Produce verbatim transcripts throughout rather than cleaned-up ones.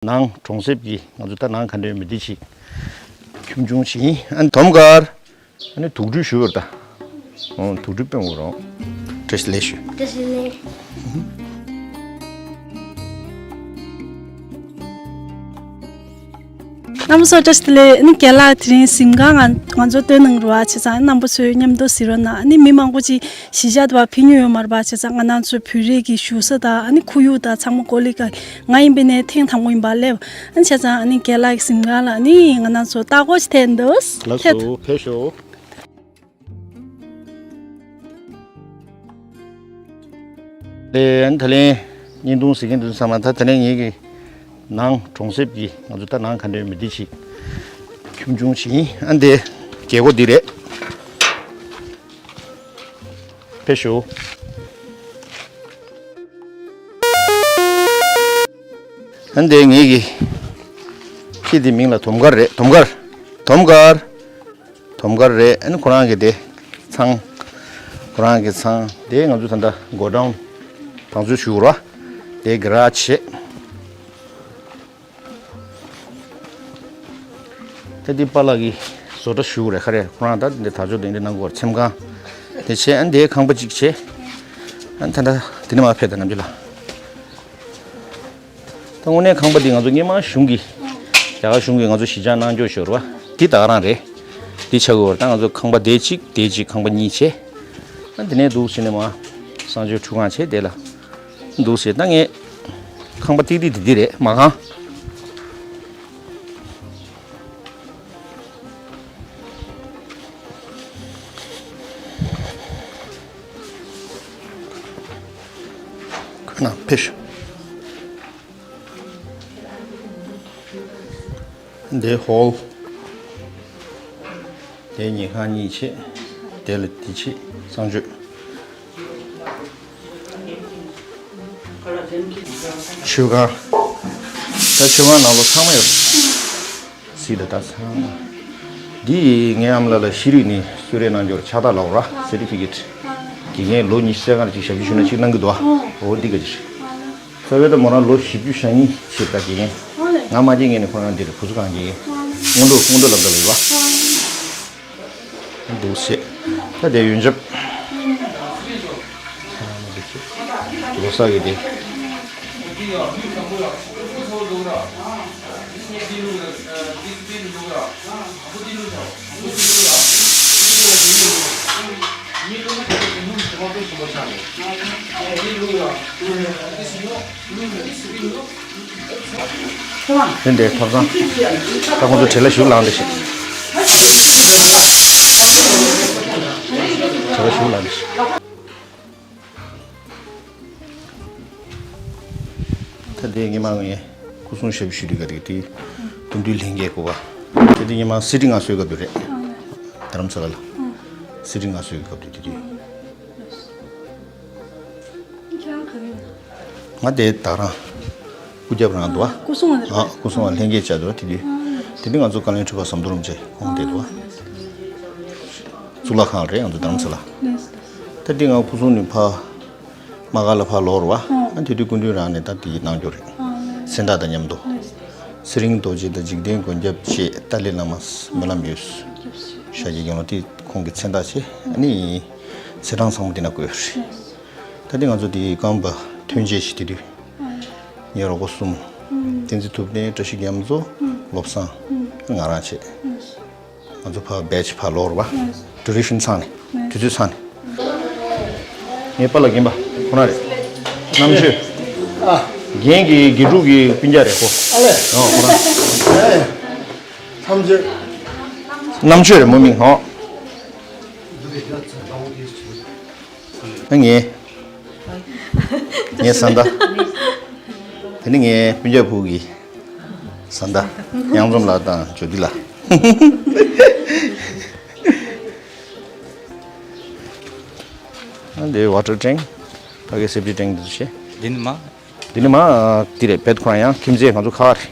ནང་གྲོང་གསེབ་ཀྱི་ང་ཚོ་ད་ནང་ག་འདྲ་ཡོད་མེད་འདི་ཞིག་ཁྱུང་ཆུང་ཞིག་ཡིན། ཨ་ནི་དོམ་དཀར། ཨ་ནི་དུག་སྦྲུལ་ཞུ་བར་ད། ཨོ་དུག་སྦྲུལ་དཔོན་འོ་རང་། བཀྲ་ཤིས་བདེ་ལེགས་ཞུ། བཀྲ་ཤིས་བདེ་ལེགས། རྣམ་པ་ཚོ་བཀྲ་ཤིས་བདེ་ལེགས། ཨ་ནི་རྒན་ལགས་དེ་རིང་གཟིམ་ཁང་ང་ང་ཚོ་སྟོན་གནང་རོགས་བྱས་ཙང་རྣམ་པ་ཚོས་མཉམ་དུ་གཟིགས་རོགས་གནང་། ཨ་ནི་མི་མང་པོ་ཅིག་གཞིས་ཆགས་དུ་བ་ཕེབས་མྱོང་ཡོད་མ་རེད་པ། བྱས་ཙང་ང་རང་ཚོའི་བོད་རིགས་ཀྱི་བཞུགས་ས་དང་ཨ་ནི་ཁོར་ཡུག་དང་ཚང་མ་ཀོ་ལི་ག་ང་ཡིན་པའི་ནས་ཐེངས་དང་པོ་ཡིན་པ་ལས། ཨ་ནི་བྱས་ཙང་ཨ་ནི་རྒན་ལགས་ཀྱི་གཟིམ་ཁང་ལ་ཨ་ནི་ང་རང་ཚོ་ལྟ་སྐོར་ཞིག་ཐེབས་འདུག་ལགས་ཐེབས་སོ། ཕེབས་ཤོག་ལས་ཨ་ནི་ད་ལན་བརྙན་ཐུང་གཟིགས་མཁན་དེ་ཚོ་ཚང་མ་ད་ད་ལན་ངེད་ཀྱི་ནང་གྲོང་གསེབ་ཀྱི་ང་ཚོ་ད་ནང་ག་འདྲ་ཡོད་མེད་འདི་ཞིག་ཁྱུང་ཆུང་ཞིག་ཡིན། ཨ་ནི་དེ་རྒྱལ་སྒོ་འདི་རེད། ཕེབས་ཤོག་ཨ་ནི་དེ་ངེད་ཀྱི་ཁྱི་དེ་མིང་ལ་དོམ་དཀར་རེད། དོམ་དཀར། དོམ་དཀར། དོམ་དཀར་རེད། ཨ་ནི་ཁོ་རང་གི་དེ་ཚང་། ཁོ་རང་གི་ཚང་དེ་ང་ཚོ་ད་ལྟ་གོ་ཌའུན་བང་མཛོད་ཞུ་ར། དེ་གི་ར་ཆེ། ད་འདི་པཱ་ལགས་ཀྱིས་བཟོ་གྲྭ་ཞུ་རེད། ཁ་རེད། ཁོ་རང་ད་འདི་དར་ལྕོག་དེ་འདི་གནང་དགོས་རེད། ཚེམ་ཁང་དེ་བྱས། ཨ་ནི་དེ་ཁང་པ་གཅིག་བྱས། ཨ་ནི་ད་ད་དེ་ནས་མར་ཕེབས་དང་ནམ་རྒྱུན་ལ། ད་དངོས་གནས་ཁང་པ་འདི་ང་ཚོ་སྔོན་མ་གཞུང་གི་རྒྱ་གར་གཞུང་གིས་ང་ཚོ་གཞིས་ཆགས་གནང་སྐྱོང་ཞུ་རེད་པ། འདི་ད་ག་རང་རེད། འདི་ཆགས་ཀྱི་ཡོད་རེད། ད་ང་ཚོ་ཁང་པ་དེ་གཅིག་དེ་གཅིག་ཁང་པ་གཉིས་བྱས། ཨ་ནི་དེ་ནས་འདུག་བྱས་ནས་མར་གསང་སྤྱོད་ཁྲུས་ཁང་བྱས། དེ་ལ་འདུག་ཟེར། ད་ངས་ཁང་པ་ཏིག་ཏིག་དེ་འདི་རེད། མ་ཁང་། ཁོ་ན་ཕེབས་ཤོག་འདི་ཧོལ། དེ་ཉལ་ཁང་གཉིས་བྱས། དེ་ལ་དེ་བྱས། གསང་སྤྱོད། མཆོད་ཁང་། ད་མཆོད་ཁང་ནང་ལོགས་ཚང་མ་ཡོད། གཟིགས་དང་། ད་ཚང་མ། འདི་ངའི་ཨ་མ་ལགས་ལ་ཤེས་རིག་ནས་གསོལ་རས་གནང་རྒྱུར་ཕྱག་རྟགས་ལབ་ར། སེར་ཊི་ཕི་ཀེཊ། དགེ་རྒན་ལོ་ཉི་ཤུ་རྩ་ལྔ་ལ་ཅིག་ཞབས་ཕྱི་ཞུས་ན་ཅིག་གནང་གི་འདུག་ཨ། འོ་འདི་ག་ཅིག་རེད། རྩ་བའི་ད་མོ་རང་ལོ་བཞི་བཅུ་ཞེ་གཉིས་བྱས་པ་དགེ་རྒན། ང་མ་སྐྱེས་སྔོན་ནས་ཁོ་རང་འདིར་བུ་གསོ་ཁང་གི་སྔོན་འགྲོ། སྔོན་འགྲོ་ལབ་ད་ལ་ཡོད་པ། འདུག་སེ། ད་དེ་ཡོན་ཆབ། ལོ་གསར་གི་དེ། དེ་འདྲའི་ཐབ་ཚང་། ད་ཁོང་ཚོ་བྲེལ་བ་ཞིག་ལངས་འདི་ཞིག་བྲེལ་བ་ཞིག་ལངས་འདི་ཞིག་ད་ལྟའི་ཉི་མ་ངའི་སྐུ་སྲུང་ཞབས་ཞུ་དུས་ག་དེ་དུས་སྐུ་མདུན་ལྷན་རྒྱས་སྐུ་པར། དེ་དུས་ཉི་མ་སི་ཊིང་ཨ་སོའི་སྐབས་དུས་རེད། རྡ་རམ་ས་ལ་ལ། སི་ཊིང་ཨ་སོའི་སྐབས་དུས་དེ་དུས། ང་དེ་ད་རང་སྐུ་རྒྱབ་རང་འདུག་ཨ། སྐུ་སྲུང་བ་རེད། ཨ། སྐུ་སྲུང་བ་ལྷན་རྒྱས་བཅར་འདུག་ཨ། དེ་དུས་དེ་དུས་ང་ཚོ་བཀའ་བློན་ཁྲི་པ་ཟམ་གདོང་རིན་པོ་ཆེ་ཁོང་དེ་འདུག་ཨ། གཙུག་ལག་ཁང་རེད། ང་ཚོ་རྡ་རམ་ས་ལ། ད་དེ་ང་སྐུ་སྲུང་ནས་ཕར་དམག་སྒར་ལ་ཕར་ལོག་རེད་པ། ཨ་དེ་དུས་སྐུ་མདུན་རང་ནས་ད་དེ་གནང་རྒྱུ་རེད། སེམས་ཐག་དང་མཉམ་དུ། ཚེ་རིང་རྡོ་རྗེ་དང་འཇིག་རྟེན་མགོན་སྐྱབས་བཅས་ཏཱ་ལའི་བླ་མ་སྨོན་ལམ་ཡོད། ཤཱཀྱའི་དགེ་སློང་དེ་ཁོང་གི་མཚན་རྟགས་བྱས། ཨ་ནི་ཚེས་གྲངས་ཚང་མ་དེ་ན་བཀོད་ཡོད་རེད། ད་དེ་ང་ཚོ་དེ་རྐང་པ་ཐོན་རྗེས་ཤིག་དེ་དུས་ངའི་རོགས་པ་གསུམ། བསྟན་འཛིན་ཐུབ་བསྟན། བཀྲ་ཤིས་རྒྱ་མཚོ། བློ་བཟང་། ང་རང་བྱས། ང་ཚོ་ཕར་བེ་ཆི་ཕར་ལོག་རེད་པ། ཌུ་རེ་ཤན་ཚང་ནས། དུས་ཚོད་ཚང་ནས། ངའི་པཱ་ལགས་རྒན་པ་ཁོ་ན་རེད། རྣམ་དཔྱོད། ཨ། རྒན་གྱི་དགེ་ཕྲུག་གི་སྤུན་ཀྱག་རེད་ཁོ། ཨ་ལས། ཨོ་ཁོ་རང་། ཨེ། ཐམས་ཅད། རྣམ་དཔྱོད་རེད་མོ་མིང་ཧོ། ཨ་ངའི། ངའི་བཟའ་ཟླ། དེ་ནི་ངའི་སྤུན་ཀྱག་བུ་གི་བཟའ་ཟླ། གཡང་འཛོམས་ལགས་དང་ཇོ་དི་ལགས། ཨ་འདི་ཝ་ཊར་ཊེང་། ཕ་གི་སེབ་ཊི་ཊེང་འདི་ཚོ་བྱས། འདི་ནི་མ། འདི་ནི་མ། འདི་རེད། བེད་ཁོ་རང་ཡང་ཁྱིམ་མཚེས་ང་ཚོ་ཁ་རེད།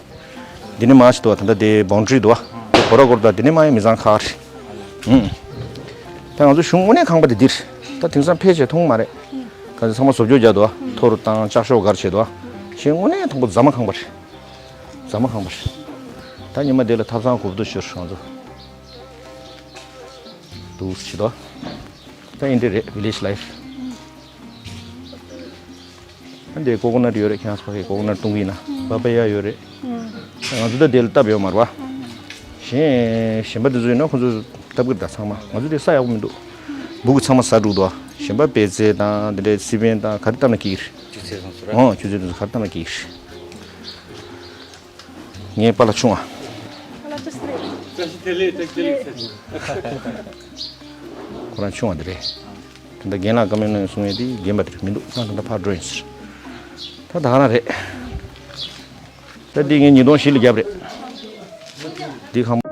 འདི་ནི་མ་ཞིག་འདུག་བ། ད་ལྟ་དེ་བོན་ཌི་རི་འདུག་བ། དེ་གོ་ར་གོར་ད་འདི་ནི་མ་ཡང་མི་ཚང་ཁ་རེད། ཨུམ། ད་ང་ཚོ་གཞུང་དངོས་གནས་ཁང་པ་དེ་འདིར། ད་དེང་སང་ཕལ་ཆེར་མཐོང་མ་རེད། ག་ཚོད་ཚང་མ་བཟོ་བཅོས་རྒྱག་འདུག་བ། ཐོ་རུ་བཏང་ལྕགས་ཤོག་སྒར་བྱས་འདུག་བ། གཞན་དངོས་གནས་དང་པོ་རྫ་མ་ཁང་པ་རེད། ཟ་མ་ཁང་པ་རེད། ད་ཉི་མ་དེ་ལ་ཐབ་ཚང་གོ་བསྡུར་ཞུ་རང་ཚོ། འདུག་ཞིག་དོ། ད་ཡིན་དེ་རེད། Village Life། ཨ་འདི་ཀོ་ཀོ་ནཊ་ཡོད་རེད། ཁྱེད་རང་ཚོ་ཕ་གིར་ཀོ་ཀོ་ནཊ་བཏུང་གི་ཡིན་ན། པ་པ་ཡ་ཡོད་རེད། ང་ཚོ་ད་དེ་ལ་བཏབ་ཡོད་མ་རེད་པ། གཞན་གཞན་པ་དེ་ཚོ་ཡིན་ན་ཁོ་ཚོ་བཏབ་གི་རེད། ད་ཚང་མ་ང་ཚོ་དེ་ས་ཡག་པོ་མི་འདུག་སྦུག་གི་ཚང་མ་ཟ་འགྲོ་འདུག་གཞན་པ་པད་ཚལ་དང་དེ་འདྲའི་སི་པན་དང་ག་རེ་བཏབ་ན་འགྲིག་གི་རེད། ཆུ་ཚོད་ཙམ་ཟ་ར། ཨོ་ཆུ་ཚོད་དེ་ཚོ་ག་རེ་བཏབ་ན་འགྲིག་གི་རེད། ངའི་པཱ་ལགས་ཆུང་བ། ཁོ་རང་ཆུང་བ་དེ་རེད། ད་ལྟ་རྒན་ལགས་བཀའ་མོལ་གནང་གསུང་ཡས་དེ་རྒན་པ་དེ་རེད་མི་འདུག་ང་ད་ལྟ་ཕར་འགྲོ་ཡིན་ཟེར། ད་ད་ག་རང་རེད། ད་འདི་ངས་ཉིས་སྟོང་བཞི་ལ་བརྒྱབ་རེད། འདི་ཁང་པ།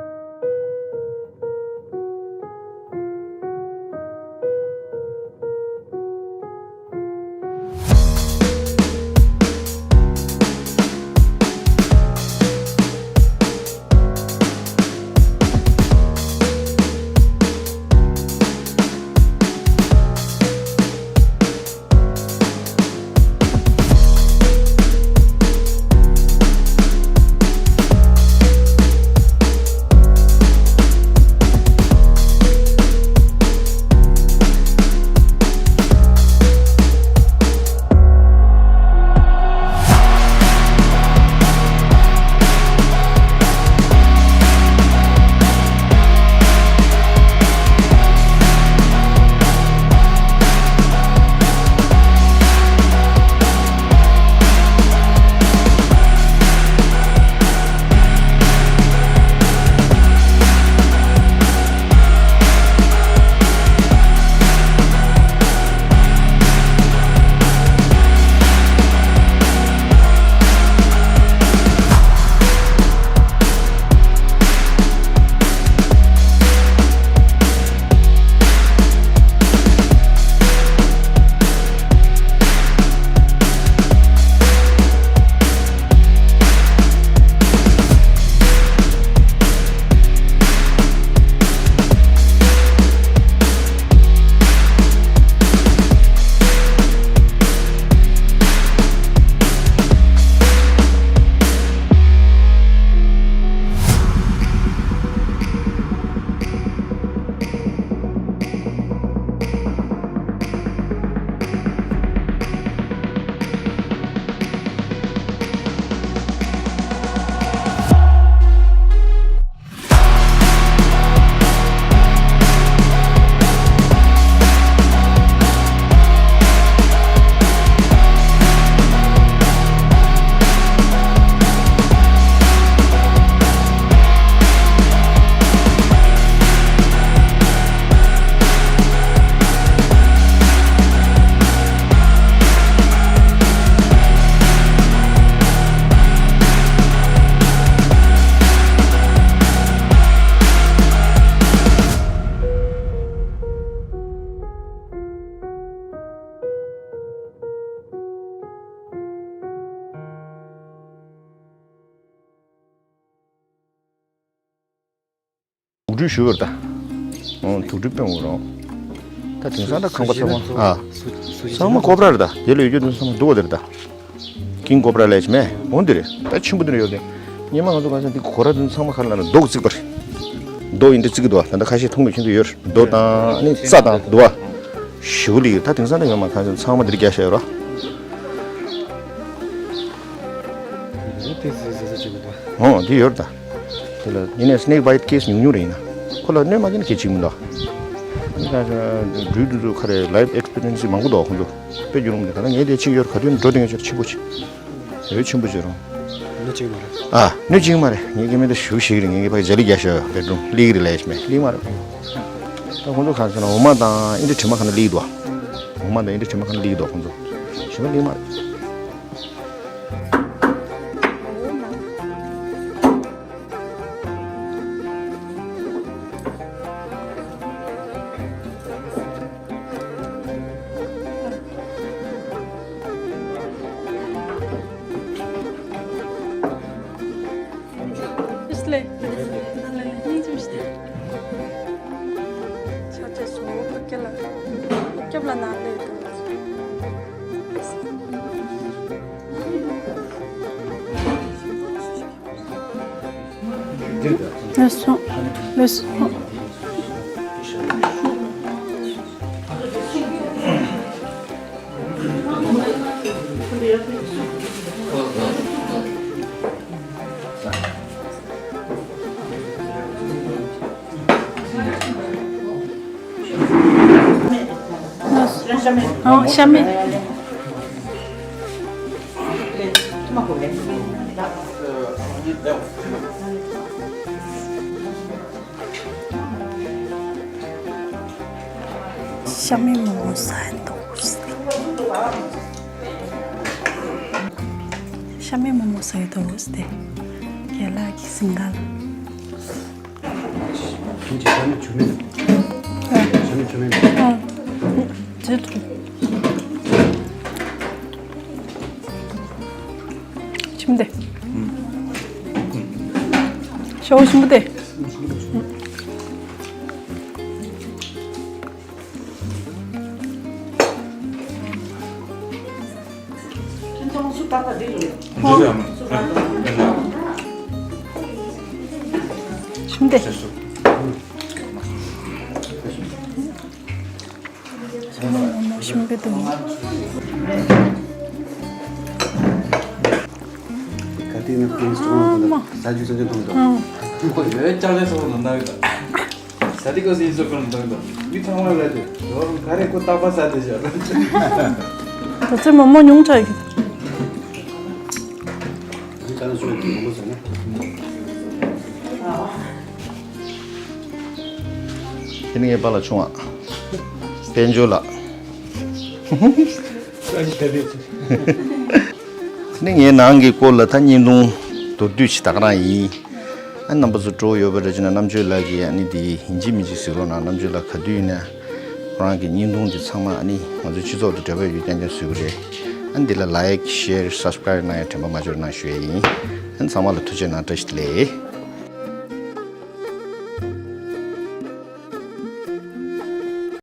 དུག་སྦྲུལ་ཞུ་བར་ད། ཨོ་དུག་སྦྲུལ་དཔོན་འོ་རང་། ད་དེང་སང་ད་ཁང་པ་ཚང་མ་ཨ། ཚང་མ་ཀོབ་ར་རེད་ད། དེ་ལ་ཡོད་རྒྱུ་དེ་ཚང་མ་དུག་པ་དེ་རེད་ད། ཀིང་ཀོབ་ར་ལས་ཀྱི་མེད་འོ་འདི་རེད་ད། ཆེན་པོ་འདི་རེད་ཡོད་དེ། སྔོན་མ་ང་ཚོ་ག་ས་འདི་གོ་ར་དེ་ཚང་མ་ག་རེ་ལབ་ན་རྡོ་བརྩིགས་པ་རེད། རྡོ་ཡིན་འདི་བརྩིགས་ཀྱི་འདུག་ད་ལྟ་ཁ་ཤས་མཐོང་མི་ཆེན་པོ་ཡོད་རེད། རྡོ་དང་ཨ་ནི་རྩྭ་དང་དུ་བ། ཞེ་པོ་ལི་ཡོད་ད། དེང་སང་ད་ཡོད་མ་ཁ་ཤས་ཚང་མ་འདིར་རྒྱག་བཞག་ཡོད་ར། འདི་དེ་ཟེ་ཟེ་ཟེ་བྱེད་གི་འདུག་ཨོ་འདི་ཡོད་རེད་ད། དེ་ལ་ཡིན་ནའི་སི་ནེག་བྷའིཊ་ཀེ་སི་ཉུང་ཉུང་རེད། ཡིན་ན་ཁོ་ལ་གནོད་མ་སྐྱེལ་ན་གལ་ཆེ་གི་མི་འདུག་ཨ་ནི་ཁ་ཤས་སྦྲུལ་འདི་ཚོ་ཁ་རེ་ལའིཕ་ཨེག་སི་པི་རི་ཡན་སི་མང་པོ་འདུག་ཁོང་ཚོ་དཔེ་རྒྱུ་རུ་མི་འདུག་ད་ལྟ་ངས་དེ་ཕྱིན་ཡོད་རེད། ག་དུས་འགྲོ་དེ་ངས་ཆེ་པོ་ཆེ། འོས་ཆེན་པོ་བྱེད་རུང་། གནོད་ཅིག་མ་རེད། ཨ། གནོད་ཅིག་མ་རེད། ངས་སྐྱེ་དམན་དེ་ཞུ་ཞིག་རེད། ངས་ཕ་གི་ལྗགས་ལི་རྒྱག་ཤག་བེད་རུམ་ལི་རེད་ལས་མེད་ལི་མ་རེད། ད་ཁོང་ཚོ་གང་ཟེར་ན་འོ་མ་དང་ཨིན་དྲ་དྲི་མ་གང་ན་ལི་འདུག་འོ་མ་དང་ཨིན་དྲ་དྲི་མ་གང་ན་ལི་འདུག་ཁོང་ཚོ་ཞེ་མ་ལི་མ་རེད། ལགས་སོ། ལགས་སོ། ཨོ་ཤ་མེད། ཤ་མེད་མོག་མོག་ཟ་ཡ་འདུག་ཤ་མེད་མོག་མོག་ཟ་ཡ་འདུག་སྟེ། རྒན་ལགས་ཀྱི་སིང་ག་ལ། ཁྱིམ་གྱི་ཤ་མེད་ཆུ་མེད། ཨ། ཤ་མེད་ཆུ་མེད། ཨ། ཇི་ཐུབ། ཞིམ་དེ། ཤོག་ཞིམ་པོ་དེ། ཞིམ་དེ། ཞིམ་པོ་ཞིམ་པོ་འདུག་ག་དུས་ནས་ཀུན་སྤྲང་བ་དང་ཟ་རྒྱུ་ཟ་རྒྱུ་མཐོང་དང་། ཁོ་ཡོད་ཅག་ལས་སོགས་ལ་འདང་ཡོད། ཟ་དེ་ཀོ་སི་སོགས་ལ་འདང་ཡོད། མི་ཚང་མ་ལ་དེ་ལོ་རུང་ག་རེ་ཁོ་རྟག་པ་ཟ་དེ་བཞག་ད་ཚོད་མོག་མོག་ཉུང་དྲགས་ཡོད། མི་ག་ལ་ཞུ་ཡོད་དེ་མོག་མོག་ཟ་ན། དེ་ནི་ངའི་པཱ་ལགས་ཆུང་བ། དཔལ་འབྱོར་ལགས། དེ་ནི་ངའི་ནང་གི་སྐོར་ལ་ད་བརྙན་ཐུང་མདོར་བསྡུས་ཤིག་ད་ག་རང་ཡིན། ཨ་རྣམ་པ་ཚོ་སྤྲོ་བོ་ཡོད་པ་རེད་ཅེ་ན། རྣམ་དཔྱོད་ལགས་ཀྱིས་ཨ་ནི་དེ་ཡིན་གཅིག་མིན་གཅིག་གཟིགས་རོགས་གནང་། རྣམ་དཔྱོད་ལགས་ག་དུས་ཡིན་ན་ཁོ་རང་གི་བརྙན་ཐུང་དེ་ཚང་མ་ཨ་ནི་ང་ཚོའི་སྤྱི་ཚོགས་དང་འབྲེལ་བ་ཡོད་རྐྱང་རྐྱང་བཟོས་ཀྱི་རེད། ཨ་ནི་དེ་ལ་ལའེག་ཤེར་སབ་སི་ཀ་རེབ་གནང་ཡ་དྲན་པ་མ་བརྗེད་རོགས་གནང་ཞུ་ཡ་ཡིན། ཨ་ནི་ཚང་མ་ལ་ཐུགས་རྗེ་གནང་། བཀྲ་ཤིས་བདེ་ལེགས།